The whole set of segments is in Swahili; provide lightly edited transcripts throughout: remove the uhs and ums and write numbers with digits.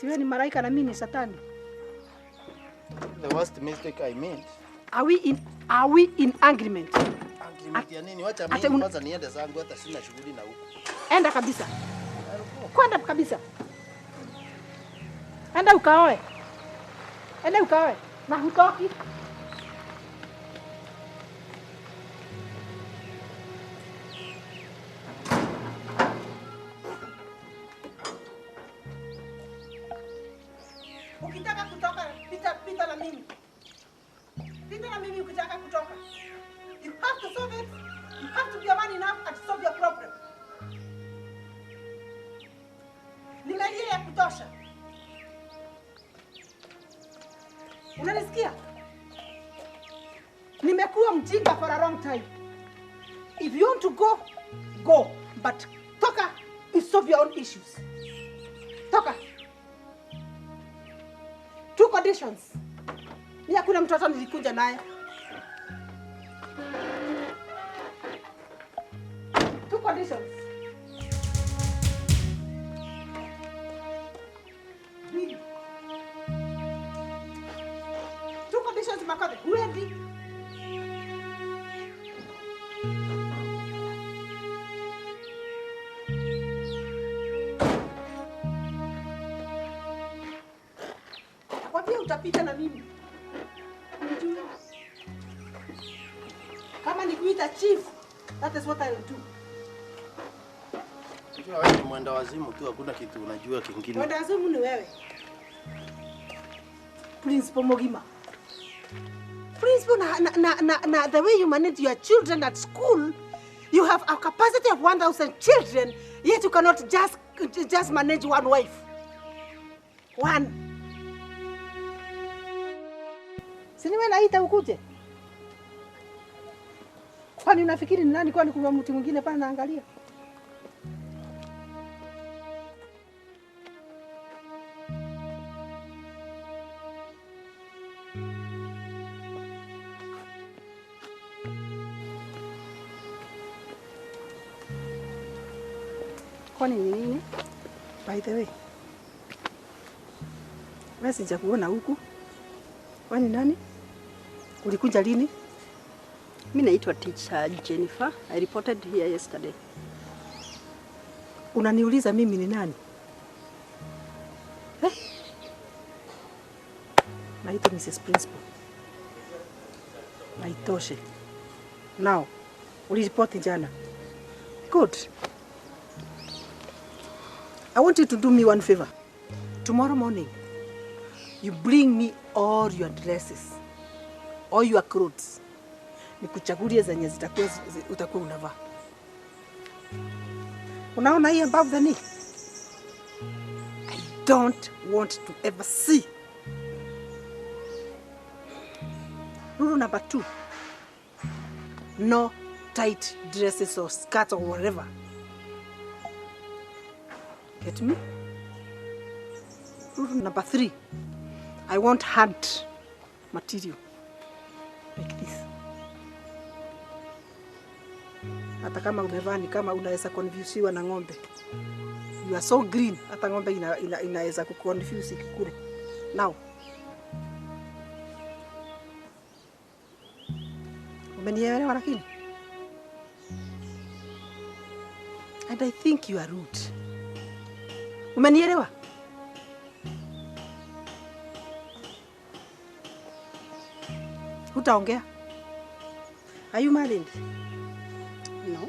Siwe ni malaika na mimi ni satani. The worst mistake I made. Are we in agreement? Agreement ya nini? Wacha mimi kwanza niende zangu, hata sina shughuli na huko. Enda kabisa. Kwenda kabisa. Enda ukaoe. Enda ukaoe. Na hutoki. Ukitaka kutoka, pita na mimi. Pita na mimi ukitaka kutoka. You have to solve it. You have to be a man enough and solve your problem. Nimelia ya kutosha. Unanisikia? Nimekuwa mjinga for a long time. If you want to go, go. But toka, you solve your own issues. Toka. 2 conditions. Mimi hakuna mtoto nilikuja naye. 2 conditions. 2 conditions makade. Huendi. Nakwambia utapita na mimi. Unijue. Kama nikuita chief, that is what I will do. Unajua wewe ni mwenda wazimu tu, hakuna kitu unajua kingine. Mwenda wazimu ni wewe. Principal Mogima. Principal, na the way you manage your children at school, you have a capacity of 1,000 children, yet you cannot just manage one wife. One. Siniwe naita ukuje? Kwani unafikiri ni nani? Kwani kuna mtu mwingine pale naangalia? Kwani ni nini? By the way, wewe sijakuona huku. Kwani nani? Ulikuja lini? Mimi naitwa Teacher Jennifer. I reported here yesterday. Unaniuliza mimi ni nani? Eh? Naitwa Mrs. Principal. Na itoshe. Now, uliripoti jana. Good. I want you to do me one favor. Tomorrow morning, you bring me all your dresses, all your clothes. Nikuchagulie zenye zitakuwa utakuwa unavaa. Unaona hii above the knee? I don't want to ever see. Rule number 2. No tight dresses or skirts or whatever. Get me? Rule number 3. I want hard material. Like this. Hata kama umevaa ni kama unaweza confusiwa na ng'ombe. You are so green. Hata ng'ombe inaweza kuconfuse ikikule. Now. Umenielewa lakini? And I think you are rude. Umenielewa? Hutaongea? Are you married? No.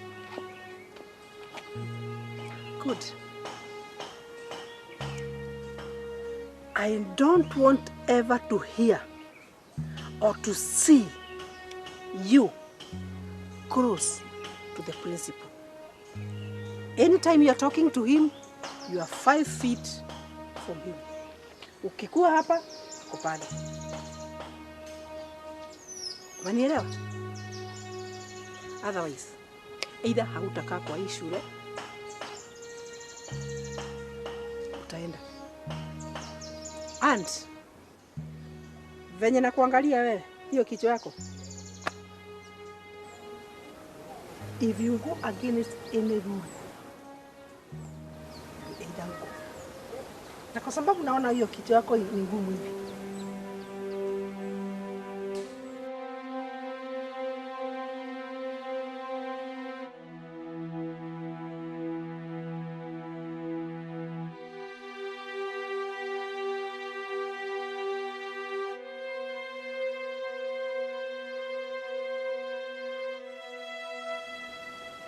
Good. I don't want ever to hear or to see you close to the principal. Anytime you are talking to him, you are 5 feet from him. Ukikuwa hapa, uko pale. Umenielewa? Otherwise, either hautakaa kwa hii shule, utaenda. And venye na kuangalia wewe, hiyo kichwa yako. If you go against any rule, you either go. Na kwa sababu naona hiyo kichwa yako ni ngumu hivi.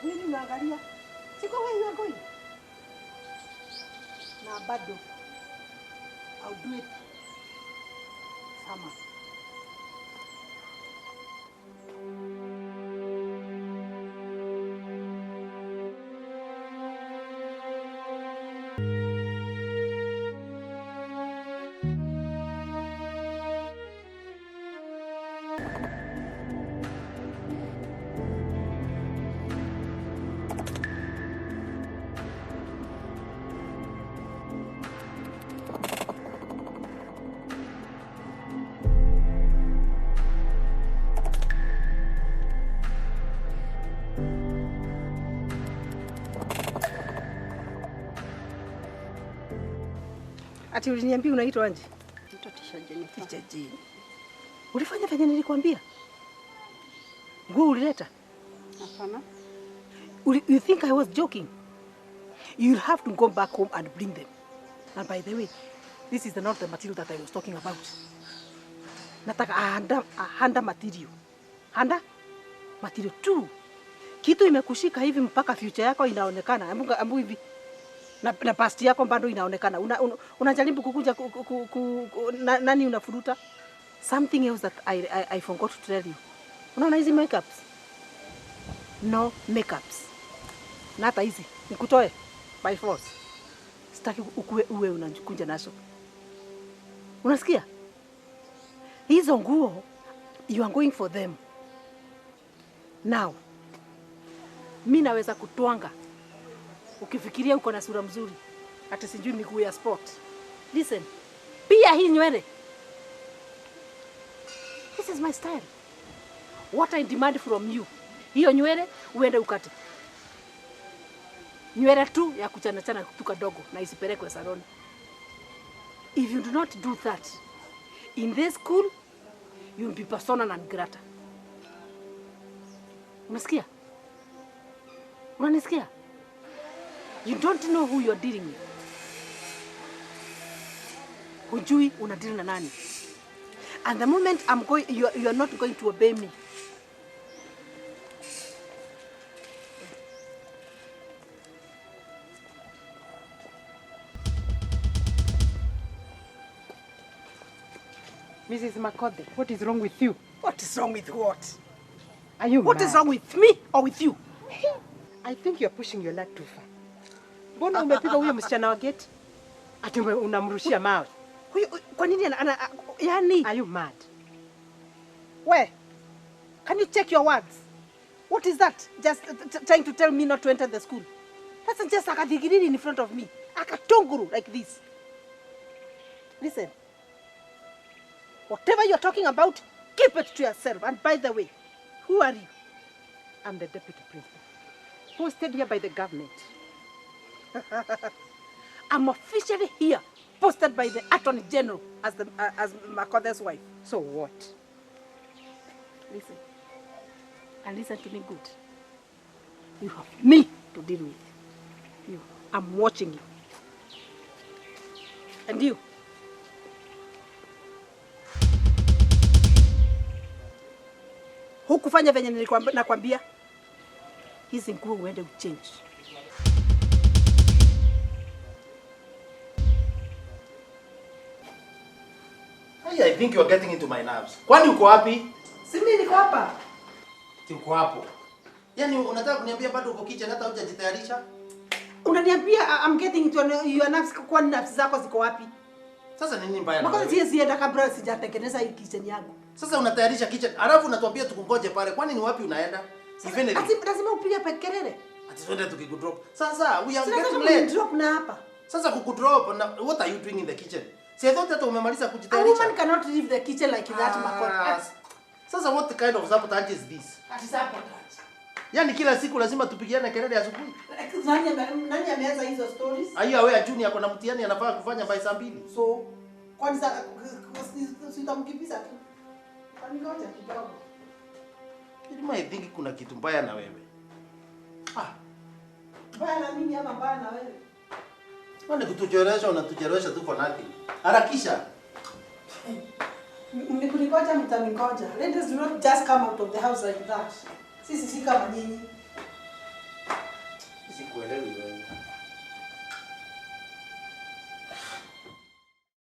Nini unaangalia? Siko wewe you are going. Na bado I'll do it sama. Ati uliniambia unaitwa aje? Naitwa Teacher Jennifer. Teacher Jane. Ulifanya venye nilikwambia? Nguo ulileta? Hapana. You think I was joking? You'll have to go back home and bring them. And by the way, this is not the material that I was talking about. Nataka a handa material. Handa material tu. Kitu imekushika hivi mpaka future yako inaonekana. Ambu hivi. Na past yako bado inaonekana. Unajaribu kukunja nani unafuruta? Something else that I forgot to tell you. Unaona hizi makeups? No makeups. Na hata hizi nikutoe by force. Sitaki ukue uwe unajikunja nazo. Unasikia? Hizo nguo you are going for them. Now, mimi naweza kutwanga ukifikiria uko na sura mzuri, hata sijui miguu ya sport. Listen, pia hii nywele. This is my style. What I demand from you, hiyo nywele uende ukate. Nywele tu ya kuchana chana tu kadogo na isipelekwe saloni. If you do not do that, in this school, you will be persona non grata. Unasikia? Unanisikia? You don't know who you're dealing with. Hujui una deal na nani. And the moment I'm going, you are not going to obey me. Mrs. Makode, what is wrong with you? What is wrong with what? Are you What mad? is wrong with me or with you? I think you're pushing your luck too far. Mbona umepiga huyo msichana wa gate? Ati unamrushia mawe. Huyu kwa nini yani? Are you mad? We, can you check your words? What is that? Just trying to tell me not to enter the school. That's just akadigiriri in front of me. Akatunguru like this. Listen. Whatever you're talking about, keep it to yourself. And by the way, who are you? I'm the deputy principal. Posted here by the government. I'm officially here, posted by the Attorney General as Makothe's wife. So what? Listen. And listen to me good. You have me to deal with. You. I'm watching you. And you. Hukufanya venye nakwambia. Hizi nguo uende uchange. Hey, I think you are getting into my nerves. Kwani uko wapi? Si mimi niko hapa. Ati uko hapo. Yaani unataka kuniambia bado uko kitchen hata hujajitayarisha? Unaniambia I'm getting into your nerves, kwa nerves zako ziko wapi? Sasa nini mbaya na Mbona wewe? siwezi enda kabla sijatengeneza hii kitchen yangu. Sasa unatayarisha kitchen, alafu unatuambia tukungoje pale. Kwani ni wapi unaenda? If anything, Lazima upige pe kelele. Ati twende tukikudrop. Sasa we are Sina getting kama late. drop na hapa. Sasa kukudrop na what are you doing in the kitchen? Si I thought hata umemaliza A kujitayarisha. woman cannot leave the kitchen like that, Makota. Sasa what kind of sabotage is this? Ati sabotage. Yaani kila siku lazima tupigiane kelele asubuhi. Nani ameanza hizo stories? Aiyo wewe Junior ako na mtihani anafaa kufanya by saa 2. So kwani sasa sitamkimbiza tu. Kwani ngoja kidogo. Ilima I think kuna kitu mbaya na wewe. Ah, Mbaya na mimi ama mbaya na wewe? wewe kutuchelewesha, unatuchelewesha tu for nothing. Harakisha. Mnikuningoja, mtaningoja. Ladies do not just come out of the house like that. Sisi si kama nyinyi. Sikuelewi wewe.